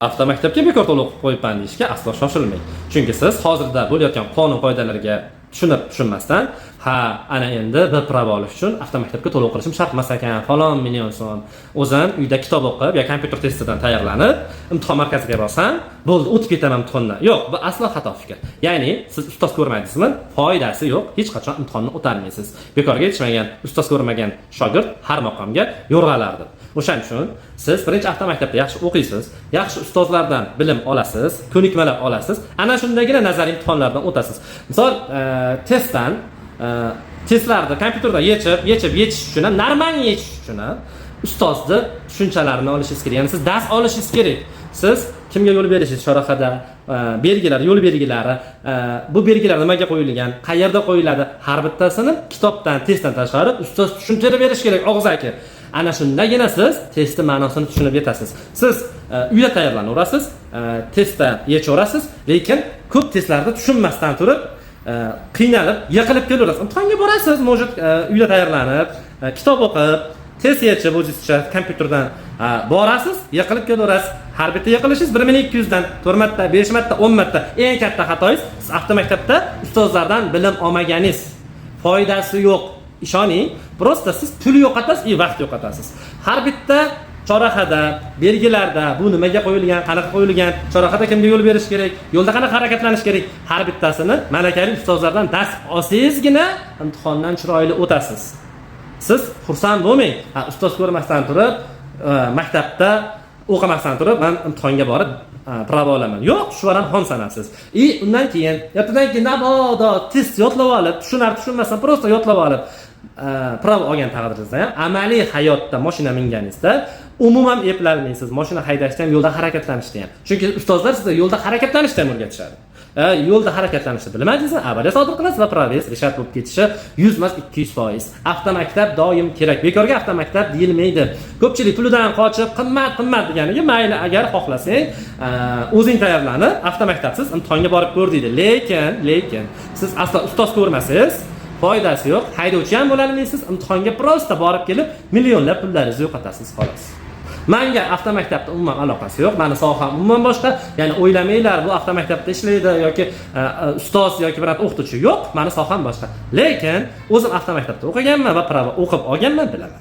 Avtomaktabga bekor to'lov qilib qo'yibman deyishga aslo shoshilmang. Chunki siz hozirda bo'layotgan qonun qoidalarga tushunib tushunmasdan, ha, ana endi bir права olish uchun avtomaktabga to'lov qilishim shart emas ekan, falon million so'm. O'zim uyda kitob o'qib yo kompyuter testidan tayyorlanib, imtihon markaziga borsam, bo'ldi, o'tib ketaman imtihondan. Yo'q, bu aslo xato fikr. Ya'ni siz ustoz ko'rmaydingizmi? Foydasi yo'q, hech qachon imtihonni o'tolmaysiz. Bekorga aytishmagan, ustoz ko'rmagan shogird har maqomga yo'rg'alar deb. O'shaning uchun siz birinchi avtomaktabda yaxshi o'qiysiz, yaxshi ustozlardan bilim olasiz, ko'nikmalar olasiz. Ana shundagina nazariy imtihonlardan o'tasiz. Misol, testdan testlarni kompyuterda yechib, yechib yechish uchun ham, normal yechish uchun ham ustozni tushunchalarini olishingiz kerak. Ya'ni siz dars olishingiz kerak. Siz kimga yo'l berishingiz chorrahada, belgilar, yo'l belgilari, bu belgilar nimaga qo'yilgan, qayerda qo'yiladi, har bittasini kitobdan, testdan tashqari ustoz tushuntirib berish kerak og'zaki. Ana shundagina siz testni ma'nosini tushunib yetasiz. Siz uyda tayyorlanaverasiz, testda yechaverasiz, lekin ko'p testlarni tushunmasdan turib qiynalib, yiqilib kelaverasiz. Imtihonga borasiz, может, uyda tayyorlanib, kitob o'qib, test yechib o'zingizcha kompyuterdan borasiz, yiqilib kelaverasiz. Har bitta yiqilishingiz 1200 dan 4 marta, 5 marta, 10 marta. Eng katta xatoyingiz, siz avtomaktabda ustozlardan bilim olmaganingiz. Foydasi yo'q. Ishoning, просто siz pul yo'qotasiz и vaqt yo'qotasiz. Har bitta chorrahada, belgilarda bu nimaga qo'yilgan, qanaqa qo'yilgan, chorrahada kimga yo'l berish kerak, yo'lda qanaqa harakatlanish kerak, har bittasini malakali ustozlardan dars olsangizgina imtihondan chiroyli o'tasiz. Siz xursand bo'lmang. Ha, ustoz ko'rmasdan turib, maktabda o'qimasdan turib, man imtihonga borib права olaman. Yo'q, shu bilan xom sanasiz. И undan keyin, ertadan keyin mabodo test yodlab olib, tushunar tushunmasdan просто yodlab olib, права olgan taqdiringizda ham amaliy hayotda mashina minganingizda umuman eplalmaysiz mashina haydashda ham, yo'lda harakatlanishda ham. Chunki ustozlar sizga yo'lda harakatlanishda ham o'rgatishadi. Yo'lda harakatlanishni bilmadingizmi, avariya sodir qilasiz va права ngiz лишать bo'lib ketishi 100 emas, 200%. Avtomaktab doim kerak, bekorga avtomaktab deyilmaydi. Ko'pchilik pulidan qochib, qimmat, qimmat deganiga, mayli, agar xohlasang, o'zing tayyorlanib, avtomaktabsiz imtihonga borib ko'r deydi. Lekin siz aslo ustoz ko'rmasangiz, foydasi yo'q, haydovchi ham bo'lolmaysiz, imtihonga просто borib kelib, millionlab pullaringizni yo'qotasiz, xolos. Manga avtomaktabda umuman aloqasi yo'q, mani soham umuman boshqa. Ya'ni o'ylamanglar, bu avtomaktabda ishlaydi yoki ustoz yoki biror o'qituvchi. Yo'q, mani soham boshqa, lekin o'zim avtomaktabda o'qiganman va права o'qib olganman, bilaman.